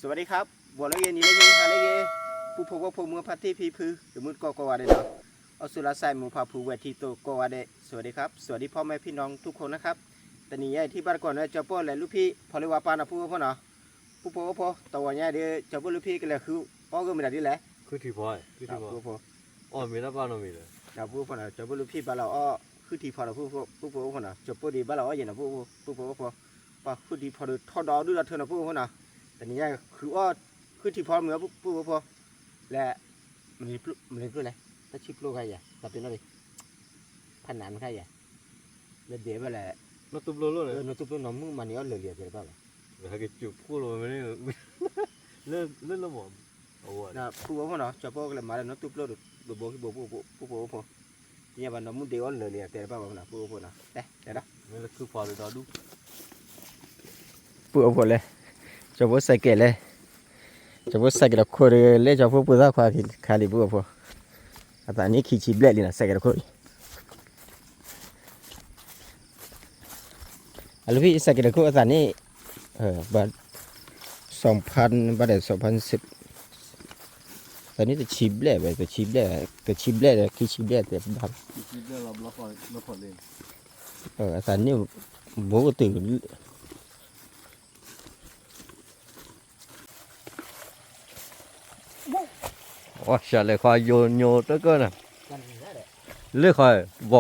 สวัสดีครับ ဂီၤလၢအဂ့ၤ နံၤလၢအဂ့ၤ ဟါလၢအဂ့ၤ ပုၢ်ဖိဝဲၢ်ဖိ မုၢ်ဖါတံၢ်ဖံဖု တမုၢ်တကိးကိးဂၤဒဲးနီၤ အီၣ်ဆူလါစဲး မုၢ်ဖါဖု ဝဲၢ်ထံတိာ်ကိးဂၤဒဲး สวัสดีครับ สวัสดีพ่อแม่พี่น้องทุกคนนะครับ တနံၤညါအံၤ ထံၣ်ဘၣ်တကိးန့ၣ် ကၠီၤပိၢ်လဲၤလူၢ်ဖံးဖီလၢဝါပၢ်နီၤ ပုၢ်ဖိဝဲၢ်ဖိနီၤ ပုၢ်ဖိဝဲၢ်ဖိ တဝီၤညါဒီး ကၠီၤပိၢ်လူၢ်ဖံးကလဲၤဃုအီၣ်ဂ့ၢ်မတၤဒ်လဲၣ် ဃုထံဖီ ဃုထံဖီ ပုၢ်ဖိဝဲၢ်ဖိ အီၣ်မ့ၤတၢ်ပာ်နီတမံၤလၢ ဒီးပုၢ်ဖိနီၤ ကၠီၤပိၢ်လူၢ်ဖံးဘၣ်လီၤအီၣ် ဃုထံဖီဒီး ပုၢ်ဖိဝဲၢ်ဖိနီၤ ကၠီၤပိၢ်ဒံးဘၣ်လီၤအီၣ်ယဲၢ်နီၤ ပုၢ်ဖိဝဲၢ်ဖိ ပှၤဃုထံဖီဒီးထီဒီးဒုၣ်ဒီးထၢနီၤ ပုၢ်ဖိနီၤ တနံၤညါဃုအီၣ် ဃုထံဖီမုၢ် ပုၢ်ဖိဝဲၢ်ဖိ လဲၤ မနုၤပျိလဲၣ် တၢ်ဆံပျိခါယဲၢ် တၢ်ပ့ၤနီၣ်လံ ဖးနးမခါယဲၢ် လၢဒဲးဘၣ်လဲၣ် နီၢ်တူၢ်ပျိလီၤ နီၢ်တူၢ်ပျိနီၤ မုၢ်မၤန့ၢ်အီၣ်လၢာ်လံတဲတဘၣ်ဘၣ် ဟဲက့ၤစူးဖှိၣ်လီၤမ့ၢ်န့ၣ် လၢလၢမီၢ် ပုၢ်ဖိနီၤ ကၠီၤပိၢ်ကလဲၤမၤလၢနီၢ်တူၢ်ပျိ ဒိးဘိခံဘိ ပုၢ်ဖိဝဲၢ်ဖိ သ့ၣ်ညါဘၣ်နီၤ မုၢ်ဒဲးအီၣ်လၢာ်လံတဲတဘၣ်ဘၣ်နီၤ ပုၢ်ဖိနီၤ တဲတဲဒီး မ့ၢ်လၢခုဖီဒီးဒီဒူၣ် ပုၢ်ဖိလဲၣ် ကၠီၤဖိစဲးကဲးလဲၣ် ကၠီၤဖိစဲးကဲးတခိၣ်ဒီး လဲၤကၠီၤဖိပှ့ၤသၣ်ခွါဖံခါလံ ပုၢ်ဖိ အသးနံၣ်ခံဆံဘျဲၣ်လံနီၤ စဲးကဲးတခိၣ် အလူၢ်ဖံး စဲးကဲးတခိၣ်အသးနံၣ် ဘၣ် စီၤဖၣ် ဘၣ်ဒီးစီၤဖၣ်စ့း သးနံၣ်တဆံဘျဲၣ်ဘၣ် တဆံဘျဲၣ် တဆံဘျဲၣ်ဒီး ခံဆံဘျဲၣ်တဲဘၣ် အသးနံၣ် ဘိကတုၤ အိၣ်ရှလဲၤခွါယိညိတကၢၢ်န့ၣ် လ့ၣ်ခွါဘီ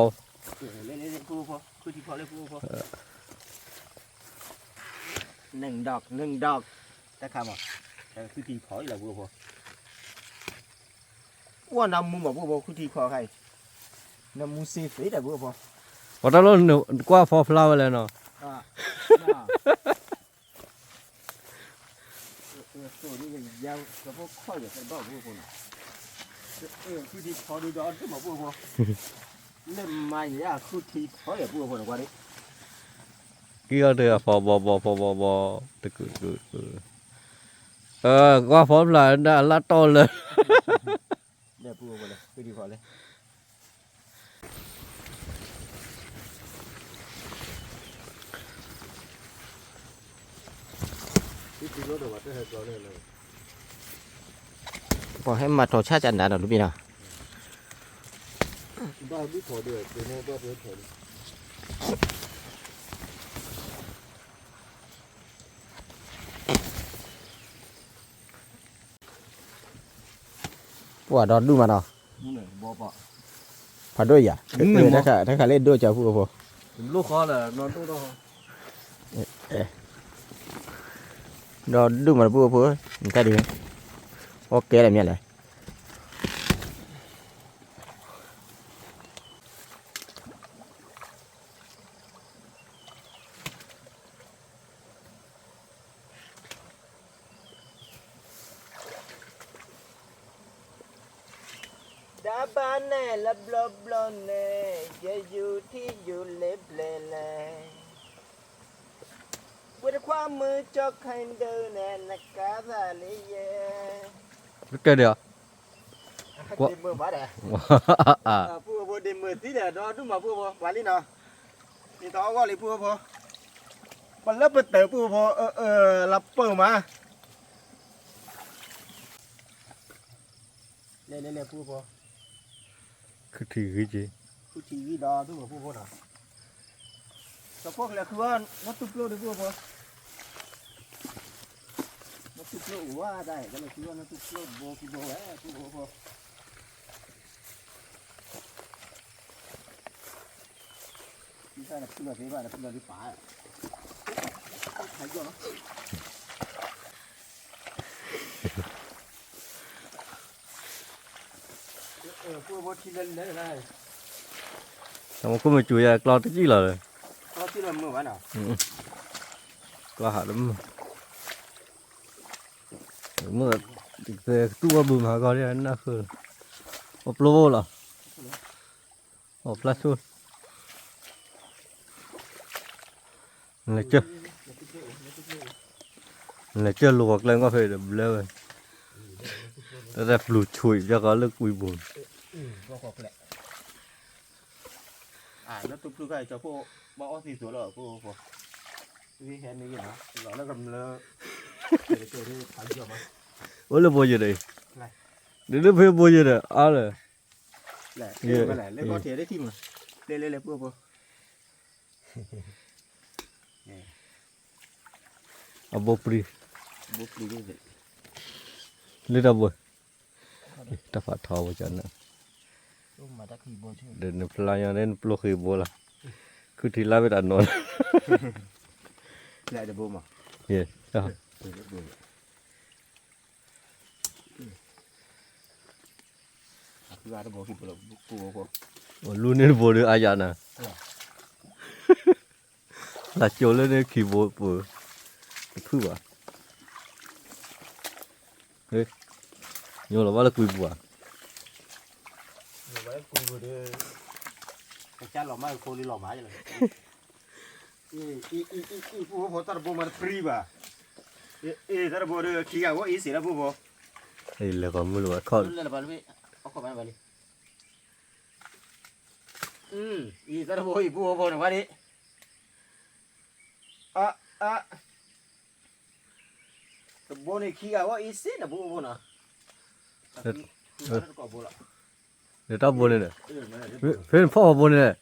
နုၢ်ဒီး နုၢ်ဒီး တၢ်ခါမး ဃုထံဖီလီၤ ပုၢ်ဖိ အိၣ်နမူမး ပုၢ်ဖိ ဃုထံဖီခါအံၤ နမူစ့သ့ဒီး ပုၢ်ဖိ ပှၤတၢ်လိၣ်ကွၢ်ဖီဖျါဝဲလဲၣ်နီၤ လၢမၤယၤဃုထံဖီဒီး ဒိၣ်မး ပုၢ်ဖိ လၢမၤယၤဃုထံဖီဒီး ကွၢ်ဒံး ကံအီၤတဂၤဖီဘီဘီဖီဘီဘီ တကုာ်ကုာ်ကုာ် ကွၢ်ဖီဖျါဒၣ်အလၢတီၢ်လၢ လၢပုၢ်ဖိလဲၣ် ဃုထံဖီလဲၣ် ပှၤဟဲမၤထီၣ်ဆၣ်ကနၤဒီးလူပံနီၤ ပှၤဒီဒူၣ်မးနီၤ ဖးဒိၣ်ယၤ တခါလၢဒိၣ်ကၢ်ပုၢ်ဖိ ဒီဒူၣ်မးပုၢ်ဖိ နတၢ်ဒုး အီၣ်ကဲလၢမ့ၢ်လဲၣ် ဒီးဘၣ်န့ၣ်လၢဘျီဘျီန့ၣ် ယယူၤထံယူၤလ့ဘျဲၣ်လဲၣ် ဝဲတခွါမုၢ်ကၠီခဲဒုးန့ၣ် နကါသးလံယဲ ကဲဒီး ဒ့မုာ်ဘၣ်ဒီး ပုၢ်ဖိဒ့မုာ်သံဒီး ဒီဒူၣ်မးပုၢ်ဖိ ပှၤလံနီၤ နံၤတအီၣ်ဂီၢ်လံပုၢ်ဖိ ပလၢပတၢၢ်ပုၢ်ဖိ အၢ အၢ လၢပၢၢ်မး လဲၤလဲၤလဲၤပုၢ်ဖိ ခုထံဂံၢ်က့ ခုထံဂံၢ်ဒီးဒူၣ်မးပုၢ်ဖိနီၤ စီၤဖိကလဲၤဃုအီၣ် နီၢ်တူၢ်ပျိၢ်ဒုးပုၢ်ဖိ နီၢ်တူၢ်ပျိၢ်အိၣ်ဝဲဒၣ် ကလဲၤဃုအီၣ်နီၢ်တူၢ်ပျိၢ်ဘိခံဘိဝဲ ပုၢ်ဖိဖိ တမူခိၣ်မ့ၢ်စူၤယၤ ကျီတကံၢ်လီၤလၢ ကျီဟးလၢမုၢ် မုၢ် ကတူၢ်ဝဲဘုမၤကီးဒ်နၢ်ဃုာ် အပျိၢ်လီၤ အဖျါဆိ လဲၤကၢၢ် လဲၤကၢၢ်လိာ်ကျဲငီၢ်ဖဲဒီးဘျၢဝဲ တၢ်ပျူၤဆွံးယကီလၢကွံာ်ပူၤ လၢတူၢ်ဖျုခါအံၤ ကၠီဖိ ဘၣ်အီၣ်သံသိးလီၤ ဖိဖိ ဝံဟဲမ့ၢ်ဂ့ၤနီၤ လီၤလၢကမျၢၢ် အိၣ်လၢဘိယဲၢ်ဒီးအံၤ, ဒ်လၢဖဲဘိယဲၢ်ဒီး အါလၢ, လဲၤလဲၤလဲၤ ပှိၢ်ဖိ, အဘိပြံ, လၢတၢ်ဘိ, တၢ်ဖးထီဘိကနၣ်, ဒီးနဖျါညါန့ၣ် နပျိၢ်ဃ့ဘိလီၤ, ခုထံလါမ့ၢ်တၢ်နီၤ, လဲၤတဘိမး, ယဲ, အဃုအါတဘိခံဘိလီၤ, ပူဖိ, လူန့ၢ်တဘိဒီးအါယၤနၤ, လၢကၠိလၢန့ၣ်ခံဘိပူၤ, တဖုဘၣ်, ညိလီၤဘၣ်လၢကွံပူၤဧါ, ကွံပူၤဒီး, ကစၢ်လီၤမၢ်ဖိလံလီၤမး, အံၤ အံၤ အံၤ အံၤ ပူဖိတၢ်တဘိမးတပြံဘၣ်, အံၤ တၢ်တဘိဒီးခံဂၤဝဲအံၤစ့ၢ်လၢပူဖိ, လဲၤကီးမုၢ်လၢၤဘၣ်ခီၣ်, အံၤ တၢ်တဘိအံၤ ပူဖိန့ၣ်ဝဲဒၣ်, အါ အါ တဘိန့ၣ်ခံဂၤဝဲအံၤစ့ၢ်န့ၣ် ပူဖိနီၤ, တဘိလီၤ, တဘိန့ၣ်, ဖဲနဖီၣ်ဃီဘိန့ၣ်,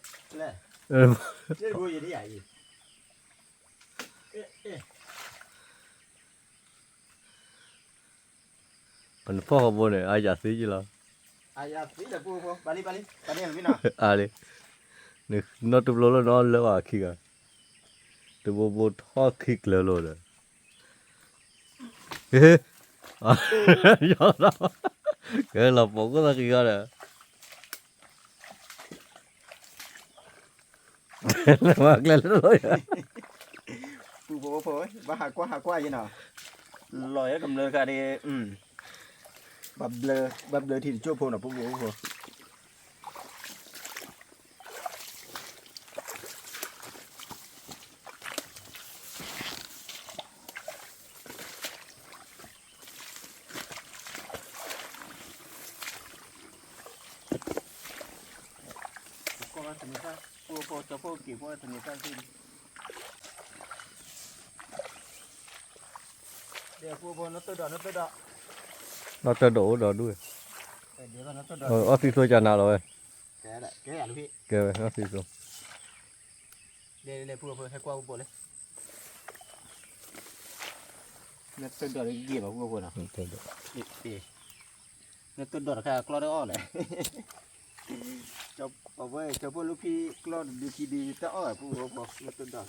နဖီၣ်ဃီဘိန့ၣ် အါယၤသ့ယလီၤ, အါလံ, နီၢ်တဘျီလၢနီၢ်လၢဘၣ်ခံဂၤ, တဘိဘိထီၣ်ခံကျၢၤလိာ်ဒီး, ဟ့, ကဲလီၤပိာ်ခိၣ်သီခံဂၤဒီး လၢမၤကျဲလၢလီၤ, ပူဖိဖိ, ဘၣ်ဟးကွၢ်ဟးကွၢ်ယဲနီၤ, လီၤယဲကမျၢၢ်တခါဒီး, ဘၣ်ဘျၢထံတကၠိၢ်ဖိနီၤ ပူဖိဖိ, နီၢ်တၢ်ဒိၣ်အိၣ်ဒီးဒူၣ်, အီၣ်သံသိကနၤလီၤဝဲ, ကဲဝဲ အီၣ်သံသိ, နၢ်တၢ်ဒိၣ်တဂ့ၤဘၣ် ပူဖိနီၤ, နၢ်တၢ်ဒိၣ်တခါကျီဒီးအီၣ်လဲၣ်, အဝဲကၠီဖိလၢဖံကျီတဒုခံဒုတၢ်အီၣ်ဝဲ ပူဖိ နၢ်တၢ်ဒိၣ်တခါ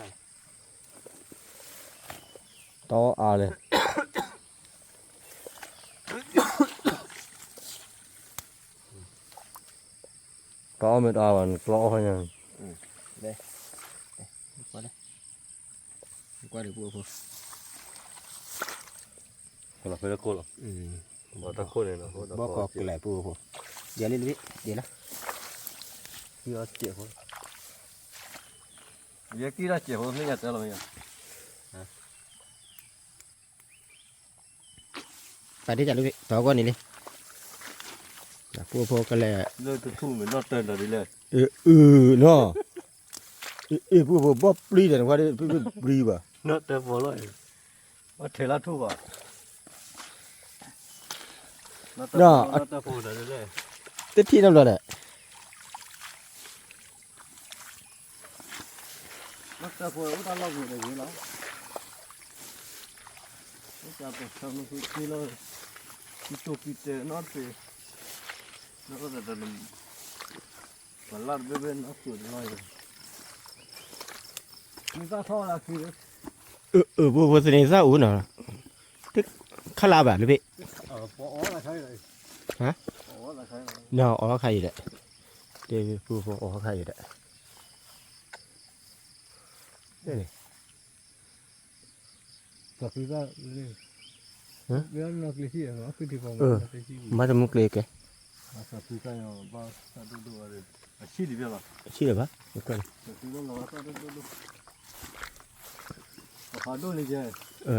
တအီၣ်အါလဲၣ်, တအီၣ်မ့ၢ်တအါဘၣ် နကျီအီၣ်ခီညါ, ကွၢ်လၢပူဖိ, ဖဲလၢခိၣ်လီၤ, ဘီကီၢ်ကျဲပူဖိ, ယၤလံတဘ့ၣ် ယဲလီၤ, ယဲကံၣ်တၢ်စဲးဖိ သ့ၣ်ညါတဲလီၤမ့ၢ်ယၤ ပာ်တ့ၢ်ကလုၢ် ပာ်ဂီၢ်န့ၣ်လံ, ပူဖိကလဲၣ်, လၢတထူၣ်မ့ၢ်နီၢ်တၢၢ်ဒီးဒ်လဲၣ်, အၢ နီၤ, အ့ ပူဖိဘီပျံၤဒီးနခွါ ပျံၤဘၣ်, နီၢ်တၢၢ်ဖိလီၤ, ဘၣ်ထဲးလၢထူၣ်ဘၣ်, နီၢ်တၢၢ်ဖိ တထံၣ်နီတဘျီဒီး နီၢ်တၢၢ်ဖိအိၣ်တၢ်လီၢ်ဂ့ၤဒီးဂ့ၤလီၤ, အိၣ်တၢ်ပှၤဆၢမုၢ်ဃုထံလီၤ, ကံတိာ်ကံတဲာ်နီတပ့ၤ, နီၢ်တၢၢ်တၢ် ပှၤလၢတဘ့ၣ်ဘ့ၣ်နီၢ်ခိၣ်တလီၢ်အံၤ, မ့ၢ်သၣ်ထီၣ်လၢခံ, အၢ ပူဖိသန့ၤသၣ်အိၣ်နီၤ, ခါလၢဘၣ်လၢဘ့ၣ်, နီၢ်အီၣ်ခါအံၤဒီး, ပူဖိအီၣ်ခါအံၤဒီး မၤတမူကျဲကဲ, ဆံၣ်လၢၤဘ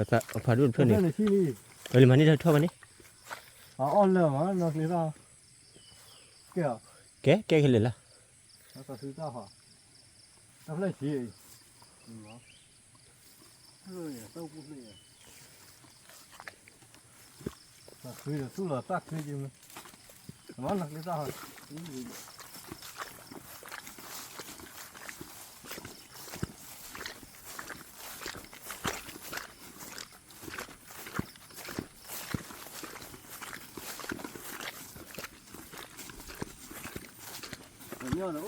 ၣ်, အဖးဒိၣ်တဖျၢၣ်န့ၣ်, လၢမၤန့ၢ်တၢ်ထီၣ်ဘၣ်န့ၣ်, ကဲ ကဲကလဲာ်လၢ တၢ်ဖျၢၣ်ဆံး, တၢ်ဖျၢၣ်ဆံး, တၢ်ဖျၢၣ်ဆံး, ချံဒီးသူၣ်လီၤသၣ်ချံက့မ့ၢ်, မ့ၢ်နချံသၣ်ဟီ, ပညီဒီးအိၣ်အီၣ်နီၢ်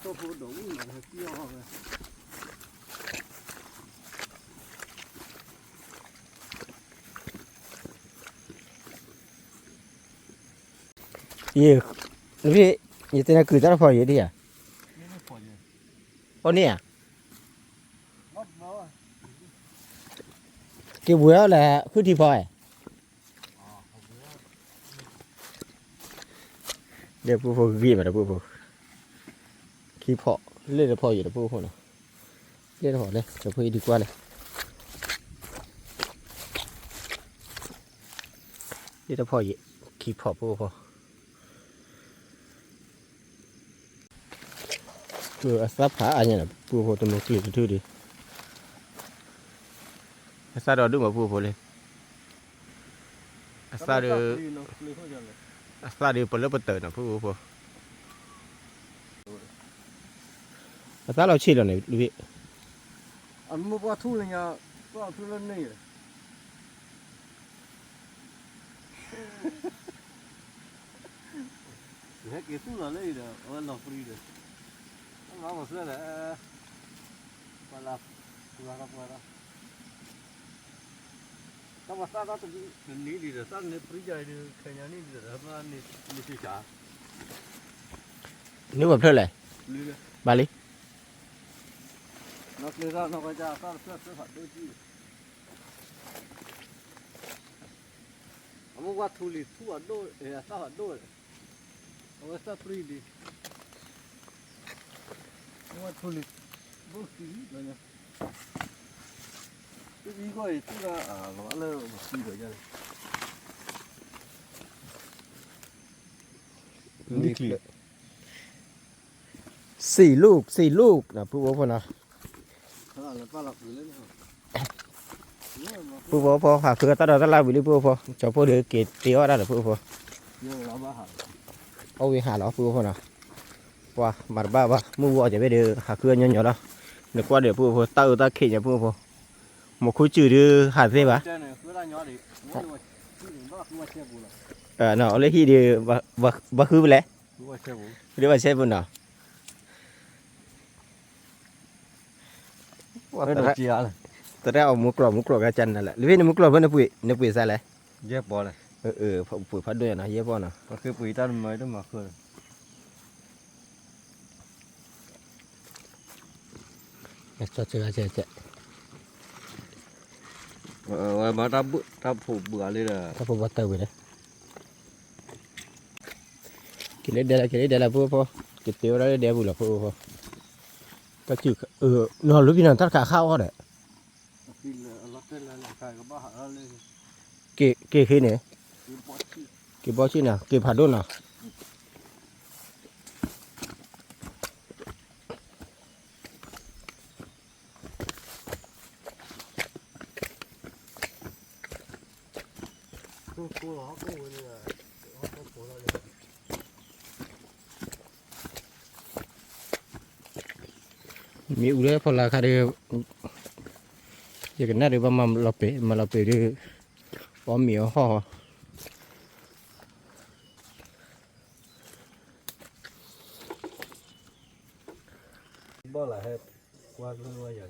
တီဖိဒီးဝံၣ်လီၤဟဲကံအီၣ်ဝဲ ယ, ယတဲနၤကုၢ်တၢ်တဖီယံၤဒ်ဧါ, အီၣ်န့ၢ်ဧါ, က့ၤဝဲအီၤလၢဃုထံဖီဧါ, ဒီးပုၢ်ဖိဂ့ၤမးဒီးပုၢ်ဖိ, ခံဖီ, လ့ၣ်တဖီယံၤဒီးပုၢ်ဖိနီၤ, လ့ၣ်တဖီလဲၣ် ကၠီဖိအံၤဒုးကွၢ်လဲၣ် လ့ၣ်တဖီယံၤ, ခံဖီပုၢ်ဖိ, အသၣ်ဖးအါညါန့ၣ် ပုၢ်ဖိတမုၢ်ကျံၤတထူၣ်ဒံး, အသၣ်ဒီးဒုၣ်မးပုၢ်ဖိလံ, အသၣ်ဒီး, အသၣ်ဒီးပလၢပတၢၢ်နီၤ ပုၢ်ဖိ, အသၣ်လီၤဆံးလီၤန့ၣ်, အမ့ၢ်ပှၤထူလၢညါ, ပှၤထူလၢန့ၣ် ယဟဲက့ၤသူၣ်လီၤလၢအံၤဒီး အဝဲလီၤပြံဒီး, မၤမၤစၢၤလဲၣ်, ပှၤလၢ, ပှၤလၢ, တၢ်ပှၤသၣ်တၢ်တနံၤဒံးဒီး သၣ်န့ၣ်ပြံယၤအံၤဒီး ခဲညါန့ၣ်ဒီး မၤန့ၢ်ဆံးဆါ, န့ၢ်ပှၤဖျၢၣ်လဲၣ်, ဘၣ်လံ, နီၢ်ကျ့သၣ်နီၢ်ကစၢ်သၣ်တဖျၢၣ်ဖျၢၣ်ဖးဒိၣ်ကံ အမ့ၢ်ဝဲထူလံၤထူအဒိၣ်, အသၣ်ဖးဒိၣ်, အဝဲသၣ်ပြံဒံး, အမ့ၢ်ဝဲထူလံၤ, ဘိၣ်သံလီၤညါ, သံကွၢ်အံၤသူၣ်လၢအလီၤလၢပသံလီၤညါန့ၣ်, စံးလူၢ်, စံးလူၢ်, ပုၢ်ဖိဖိနီၤ, ပုၢ်ဖိဖိ ဟးဃုတၢ်ဒီးတၢ်လၢဝံၤလံ ပုၢ်ဖိဖိ, ကၠီဖိဒီးက့ၤတ့အီၣ်ဒၣ်ဒီး ပုၢ်ဖိဖိ, အီၣ်ဝံၤဟးလီၤ ပုၢ်ဖိဖိနီၤ, ပှၤမၤတဘၣ်ဘၣ် မုၢ်ဝီၤကဲဘ့ၣ်ဒီး ဟးဃုအညီညီလီၤ, နကွၢ်ဒီး ပုၢ်ဖိ တၢ်အုးတၢ်ခ့ၣ်ညါ ပုၢ်ဖိ, မိၢ်ခူစူၢ်ဒီးဟးသ့ဘၣ်, အလၢဟံၣ်ဒီး ဘၣ်ဃုဖဲလဲၣ်, ဒီးဘၣ်ဆဲပူၤနီၤ သရၣ်အီၤမူကျိၤ မူကျိၤကကနၤလဲၣ် လၢဖဲန့ၣ်မူကျိၤဖဲနပှ့ၤစါလဲၣ်, ပှ့ၤဖးဒိၣ်နီၤ ယဲၢ်ပီၢ်နီၤ, တၢ်ဖိဘၣ်တၢ်ဝံၤဒီး က့ၤလၢဒဲလၢ က့ၤလၢဒဲလၢ ပုၢ်ဖိ, က့ၤတ့ဝဲဒၣ်လၢဒဲပူၤလီၤ ပုၢ်ဖိ, တၢ်စု, နီၤလၢဖံနီၤ တၢ်တခါခါအီၣ်ဒီး က့ၤဃ့န့ၣ်, က့ၤဘီဆံၣ်နီၤ က့ၤဖးဒိၣ်နီၤ. မ့ၣ်အူလၢဖီလာ်ခါဒီး ယကနၣ်ဒီးဘၣ်မၤလီၤပ့ၤ မၤလီၤပ့ၤဒီး အီၣ်မ့ၤအီၣ်ဟီၣ် ဘီၣ်လၢဟဲကွၢ်ကျၢၢ်ဝဲယၤ,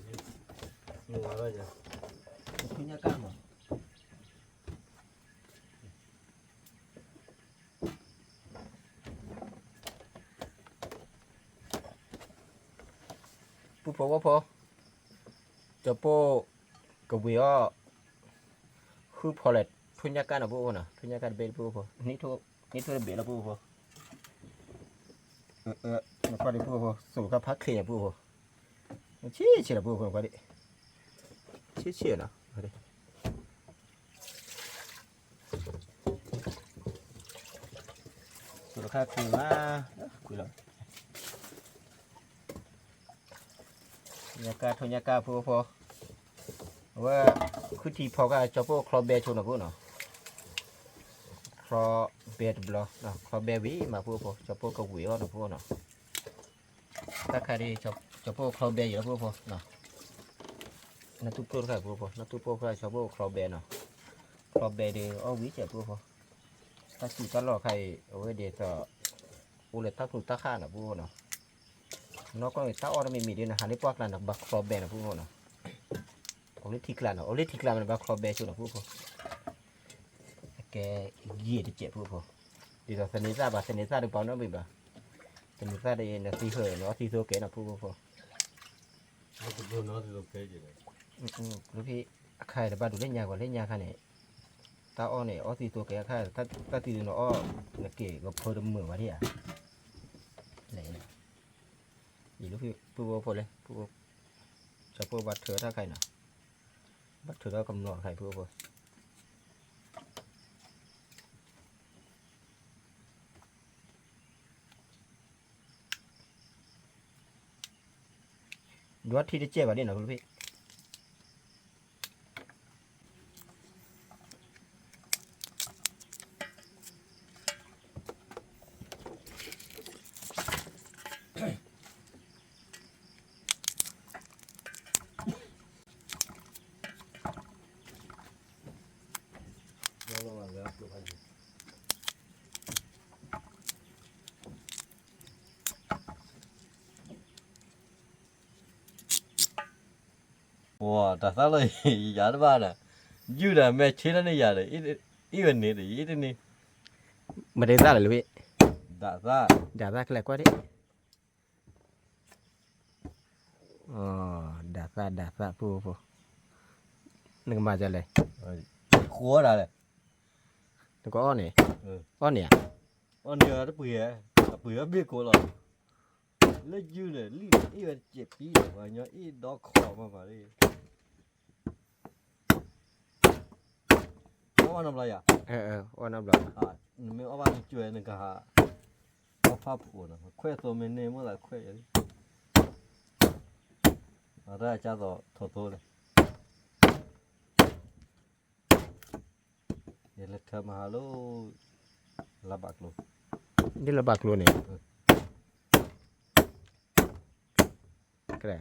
မ့ၢ်ဝဲဒၣ်ယၤ, ပုၢ်ဖိဝဲၢ်ဖိ, ကၠီပိၢ်ကဝံၤအီၤ ဃုဖီလဲၣ် ထိၣ်ညၣ်ကၣ်နီၤ ပုၢ်ဖိနီၤ, ထိၣ်ညၣ်ကၣ်တဘ့ၣ် ပုၢ်ဖိ, နံၣ်ထိၣ်တဘ့ၣ်လီၤ ပုၢ်ဖိ, နကွၢ်ဒံး ပုၢ်ဖိ, စိာ်ခါဖးချ့ညါ ပုၢ်ဖိ, ဆံးဆံးလီၤ ပုၢ်ဖိ နကွၢ်ဒံး, ဆံးဆံးနီၤ, စိာ်ခါချ့မး, ကွံာ်လီၤ. ညၣ်ကၣ် ထိၣ်ညၣ်ကၣ် ပုၢ်ဖိ, အဝဲ ခုထံဖီကၢ် ကၠီပိၢ်ချီဘဲဆိနီၤ ပုၢ်နီၤ, ချီဘဲတဘျီ, ချီဘဲဝံၤမးဖုဖိ, ကၠီဖိကဝံၤအီၣ်နီၤဖုနီၤ. တၢ်ခါဒ် ကၠီဖိချီဘဲယံၤလီၤဖုဖိနီၤ. နၢ်တူၢ်ပျိၢ်တခါဖုဖိ, နၢ်တူၢ်ပျိၢ်တခါ ကၠီဖိချီဘဲနီၤ. ချီဘဲဒီးအီၣ်ဝံၤကဲဖုဖိ. တၢ်စူၤတၢ်လီၢ်ခါအံၤ အဝဲဒ်သိး အိၣ်လၢတၢ်ဖုတၢ်ခါနီၤဖုဖိနီၤ. နီၢ်ကီၢ်န့ၣ် တၢ်အီၣ်တမံၤမံၤဒီး နဟးလၢပှၢ်ကျါန့ၣ် ဘၣ်ချီဘဲနီၤဖုဖိနီၤ. အိၣ်လၢထံကျါနီၤ, အိၣ်လၢထံကျါမးန့ၣ် ဘၣ်ချီဘဲဆိနီၤဖုဖိ. အကဲယံာ်တစဲးဖုဖိ. ဒ်သိးသန့ၤသၣ်ဘၣ်, သန့ၤသၣ်ဒီးပှၤနီတမံၤဘၣ်. သန့ၤသၣ်ဒီးနသံဟၢၤ နအီၣ်သံသိကဲနီၤဖုဖိ. ဖုဖံ အခါအံၤတဘၣ်ဒိးလၢညါဂီၤလၢညါခါန့ၣ်, တၢ်အီၣ်န့ၣ် အီၣ်သံသိကဲအခါ, တၢ်သံဒ်နအီၣ် နက့ၤကဖၢတမုာ်ဘၣ်ဒံးဧါ. လဲၣ်, ယံာ်လၢဖုဖိဖိလဲၣ်, ဖုဖိ, ကၠီဖိဘၣ်ထုးတၢ်ခါအံၤနီၤ, ဘၣ်ထုးထီၣ်ကမျီၤတခါအံၤဖုဖိ. ဒွးထံတစဲးဘၣ်ဒ်နီၤဖုဖံ. တၢ်သၣ်လီၤ ယၤတဘၣ်ဒီး, ယုၢ်ဒီးမဲာ်ဆ့လၢန့ၣ်ယၤဒီး, အံၤဝဲန့ၣ်ဒီး ယအံၤတန့ၢ်, မတၤသၣ်လဲၣ်လၢဝဲ, ဒၣ်သၣ်, ဒၣ်သၣ်ကလဲၤကွၢ်ဒံး, ဒၣ်သၣ် ဒၣ်သၣ်ဖုဖိ, နကမၤဒ်လဲၣ်, ဃိဒၣ်လဲၣ်, နကအီၣ်န့ၣ်, အီၣ်န့ၣ်ဧါ, အီၣ်န့ၣ်တပှ့ၤ, အပှ့ၤအဘ့ၣ်ကိးလီၤ, လၢယုၢ်န့ၣ် လံၣ်န့ၣ် အ့ၣ်ဝဲတစဲးပံ, ပှၤကညီအ့ၣ်ဒီခီမးမးလံ. အီၣ်ဘၣ်နီတဘျီယၤ, အီၣ်နီတဘျီ, နမ့ၢ်အီၣ်ဘၣ်နကွဲးနကဟး, အီၣ်ဖၣ်ဖိနီၤ, ခွဲးသိးမ့ၢ်န့ၢ် မိၣ်သးခွဲးယၤလံ, အတၢ်ကၢ်သိးထီၣ်သိလဲၣ်. ယလဲၤထၢမဟါလၢ လါဘၣ်ကျိ, ဒ်လါဘၣ်ကျိန့ၣ်, ကဲ,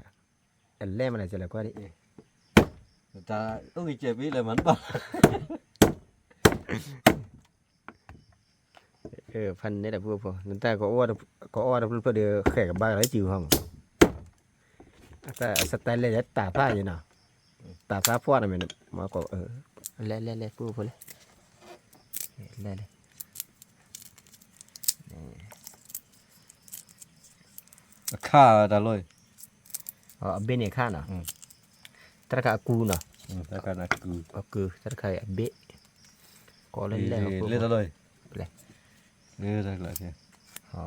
အလဲၣ်မးလဲၣ် ကလဲၤကွၢ်ဒံး, တၢ်အိၣ်က့ၤစဲးပံလဲၣ်မးတဘၣ် ဖးနဲၣ်ဒီးဖုဖိ, နတၢ်ကအီၣ်ဝဲတဖျၢၣ်ဖျၢၣ်ဒီး ဃဲးကဘၣ်လၢစုဟီမး, အတၢ်စတၢ်လဲၣ်လၢတၢ်သၣ်ယဲနီၤ, တၢ်သၣ်ဖှီၣ်န့ၣ်မ့ၢ်, လဲၤလဲၤလဲၤဖုဖိလဲၣ်, လဲၤလဲၤ အခါတၢ်လီၢ်, အဘ့ၣ်န့ၣ်အခါနီၤ, တၢ်တခါအကူနီၤ, အကူ, တၢ်တခါအဘ့ၣ်, ကီလၢလဲၣ်, လဲၣ်တၢ်လီၢ်,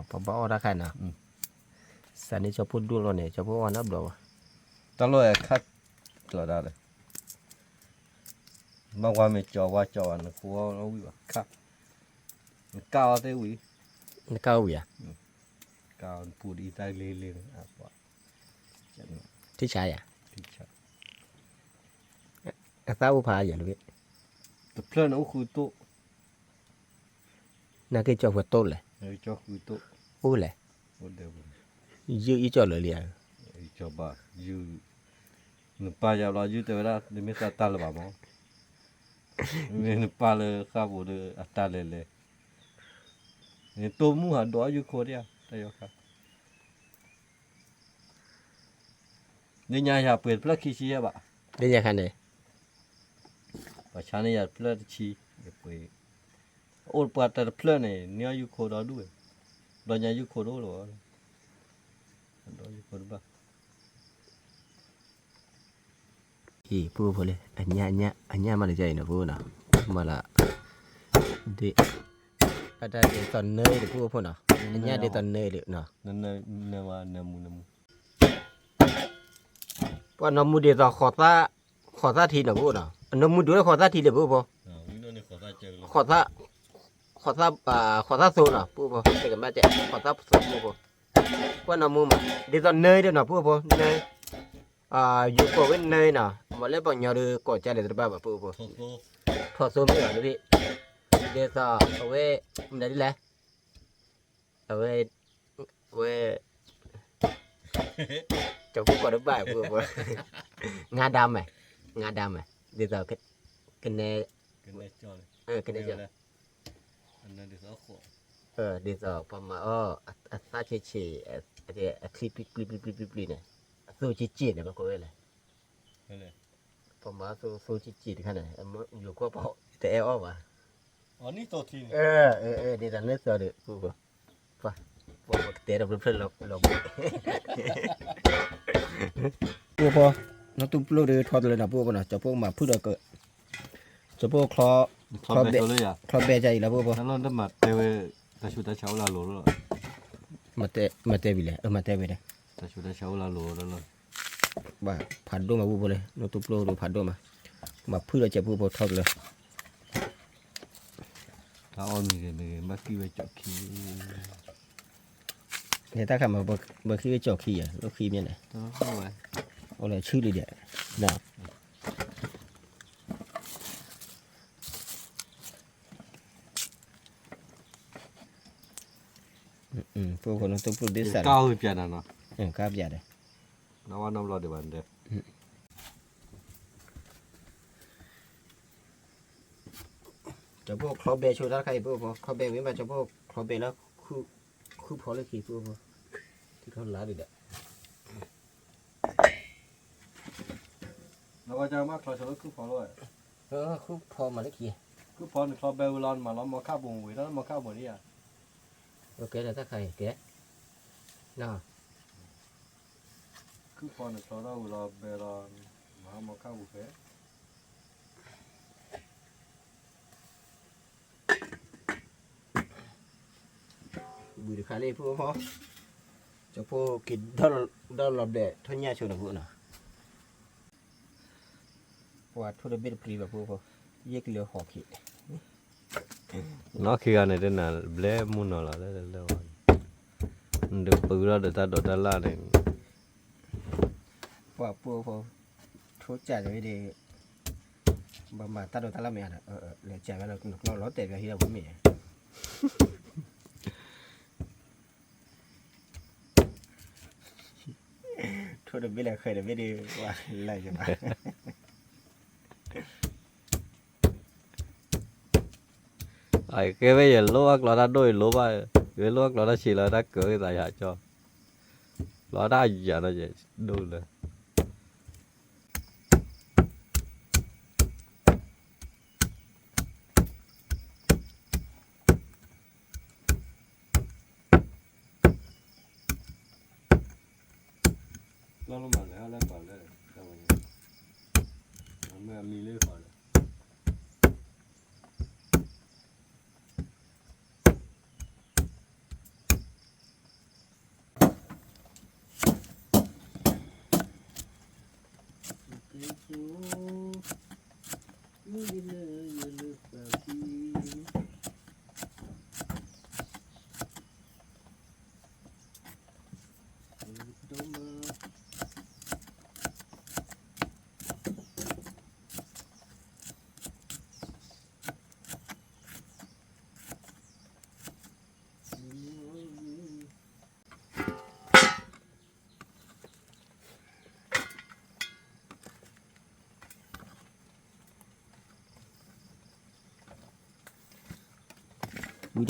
ပဘၣ်အီၣ်တၢ်ခါနီၤ, စးန့ၣ်ကၠီဖိဒိၣ်လီၤန့ၣ် ကၠီဖိအီၣ်နီတဘျီဘၣ်, တၢ်လီၢ်အခါ, ကျီဒၣ်လဲၣ် ဘၣ်ဝါမ့ၢ်ကၠီဝါကၠီဘၣ် နဃိဝဲဝံၣ်ဘၣ်ခါ, နကၢ်အီၤသ့ဝံၤ, နကၢ်အီၤဝံၤဧါ, ကၢ်အီၤပူၤဒ်အံၤတၢ်လ့လ့န့ၣ်, ထံဆါယၤ, အသၣ်အိၣ်ဖးယၤလၢ, တဖျၢၣ်န့ၣ်အိၣ်ဃုတိၢ်, နက့ၤကၠီဃုတိၢ်လဲၣ်, အိၣ်လဲၣ်, ယုၢ်အံၣ်ကၠီလၢာ်လံဧါ, နပၢ်ယၤဘျီယုၢ်တဲဝဲဒၣ် နမ့ၢ်သးတၢ်လၢၤဘၣ်မး, မ့ၢ်နပၢ်လၢဃၣ်ပူၤဒီးအတၢ်လဲၤလဲၤ, နတိၢ်မူဟးဒိးအီၣ်ယုၢ်ခိတၢ်, တၢ်ယီၤခါ လၢညါယၤပှ့ၤတဖျၢၣ်ခံဆံယဲၢ်ဘၣ်, လၢညါခါန့ၣ်, ပှၤဆါန့ၢ်ယၤတဖျၢၣ်တဆံ, ယပှ့ၤ, အိၣ်ပှၤတၢ်တဖျၢၣ်န့ၣ် န့ၢ်အီၣ်ယုၢ်ခိဒီဒူၣ်ဝဲ, ဘျီညါယုၢ်ခိတအိၣ်လၢၤဘၣ်, ဒိးယုၢ်ခိတဘၣ် အံၤ ဖုဖိလၢ အညၣ် အညၣ် အညၣ်မးန့ၣ် ကဲအံၤနီၤ ဖုနီၤ, မၤလၢ ဒ် အတၢ်ဒ်သိးနၢအံၤလၢ ဖုဖိနီၤ, အညၣ်ဒ်သိးနၢအံၤလၢနီၤ, ပှၤနီၢ်မူဒ်သိး ဃီၤသၣ်ထံနီၤ ဖုနီၤ, အနီၢ်မူဒ်သိးဃီၤသၣ်ထံလၢ ဖုဖိ, ဃီၤသၣ် ဃီၤသၣ်သိနီၤ ဖုဖိ, တကမၣ်တဲ ဃီၤသၣ်သိ ဖုဖိ, ပှၤနီၢ်မူမး ဒ်သိးနၢအံၤလၢနီၤ ဖုဖိ, နၢ ယိၤကိးဝဲနၢအံၤနီၤ, မ့ၢ်လၢပှၤကညီဒီးကိးကၢ်လဲၣ်တဘၣ်ဘၣ် ဖုဖိ, ထီၣ်သိမ့ၢ်ဘၣ်တဘ့ၣ်, ဒ်သိး အဝဲ မနုၤဒ်လဲၣ်, အဝဲ ဝဲ ကၠီဖိကိးတဘၣ်ဖိဖိ, ငါးဒါမဲ, ငါးဒါမဲ, ဒ်သိး ကနဲ, ကနဲကၠီ, ဒ်သိး ပှၤမၤအီၣ် အသၣ်ဆံးဆံး, အချံပျံၤပျံၤပျံၤပျံၤန့ၣ်, အသိဆံးဆံးန့ၣ် ပကိးဝဲလဲၣ်. ပှၤမၤအီၣ်သိသိဆံးဆံးတခါန့ၣ်, ယိၤကွၢ်ပှၤတအဲၣ်အီၣ်ဘၣ်. ဒ်သိးန့ၣ်သိးဒီး ပှၤကတဲဒီးဖျၢၣ်ဖျၢၣ်လီၤဘၣ်. ဖိဖိ, နီၢ်တူၢ်ပျိၢ်ဒီးထီတလၢနီၤ ဖိဖိနီၤ, ကၠီဖိမၤဖုၣ်ဒီးက, ကၠီဖိချီ, ချီဘဲ, ချီဘဲကၠီအံၤလီၤ ဖိဖိ. တၢ်လီၢ်တမၤတဲဝဲ, တၢ်ဆူးတၢ်ဆါအိၣ်လၢအလိၤလီၤ. မၤတဲဝံၤလဲၣ်, မၤတဲဝံၤဒီး တၢ်ဆူးတၢ်ဆါအိၣ်လၢအလိၤလီၤ. ဘၣ်ဖးဒိၣ်မး ဖိဖိလၢ နီၢ်တူၢ်ပျိၢ်ဒီးဖးဒိၣ်မး, မၤဖုၣ်ဒီးကၠီဖိဖိထီတလၢ တၢ်အီၣ်မ့ၢ်ဂ့ၤမ့ၢ်ဂ့ၤ ဘၣ်ဃံဝဲကၠီခံ, န့ၣ်တၢ်ခါမး ဘၣ်ဃံဝဲကၠီခံယဲၢ် လၢဃံမ့ၢ်န့ၣ်, အိၣ်လၢဆူလံဒီး, ဖိဖိ နီၢ်တူၢ်ပျိၢ်ဒ်စး, ကၢ်ပျးဒီးနီၤ, ကၢ်ပျးဒီး, နီၢ်ဝဲနီၢ်ဘျီဒံးဘၣ်ဒဲး ကၠီဖိချီဘဲဆိတၢ်တခါအံၤ ဖိဖိ, ချီဘဲဝံၤမး ကၠီဖိချီဘဲလၢ, ဃုဖီလၢခံ ဖိဖိ, ထံချီလါဒံးဒီး, နဝဲကမၤချီဆိလၢဃုဖီလၢ, ဃုဖီမးလၢခံ, ဃုဖီန့ၣ်ချီဘဲဝံၤလီၤ နမၤလီၤမီခၣ်ပူၤဝံၤ တၢ်လၢမီခၣ်ပူၤန့ၣ်ဧါ, ကဲဒီးတၢ်ခါအံၤကဲ, န ခုၣ်ဖီန့ၣ်ချီထီၣ်ဝံၤလီၤဘဲလီၤ, မၤမီခၣ်ပူၤဖဲ ဘုတခါလံ ဖိဖိ, ကၠီဖိက့ၤဒီလီၤဘဲထီၣ်ညၣ်ဆိန့ၣ်ဖိနီၤ, ပှၤထိၣ်တဘ့ၣ်တပျံၤဘၣ် ဖိဖိ, ယဲၢ်ကလၢဟီၣ်ခံ နီၢ်ခံဂၤန့ၣ်တနၤဘျဲမုၢ်နီၤလီၤလၢလၢ, နဒုးပှၤဒီးတၢ်ဒိးတၢ်လၣ်န့ၣ်, ပှၤဖိဖိ, ထိၣ်စးဝဲဒီး, ဘၣ်မၤတၢ်ဒိးတၢ်လၣ်မ့ၢ်ဧါဒီး, လဲၤစးဝဲလၢ နကျီၢ်လီၤတဲာ်ပဟံၣ်လၢဖိမ့ၢ် ထိၣ်တဘ့ၣ်လၢဃဲၤတဘ့ၣ်ဒီး ပှၤလၢယဘၣ်, ကဲဝဲယလိၣ်ဘၣ်ကျီတၢ်ဒိၣ်ယလိၣ်ဘၣ်, ယလိၣ်ဘၣ်ကျီတၢ်ဆံးလီၤတၢ်ကၢၤသးယၤကၠီ, ကျီတၢ်ယၤနီၤယဒိၣ်လၢ လီၤလီၤမၤလဲၤဟီၣ်လၢပှၤလၢ, မ့ၢ်အမံလၢပှၤလၢ ဝံၤ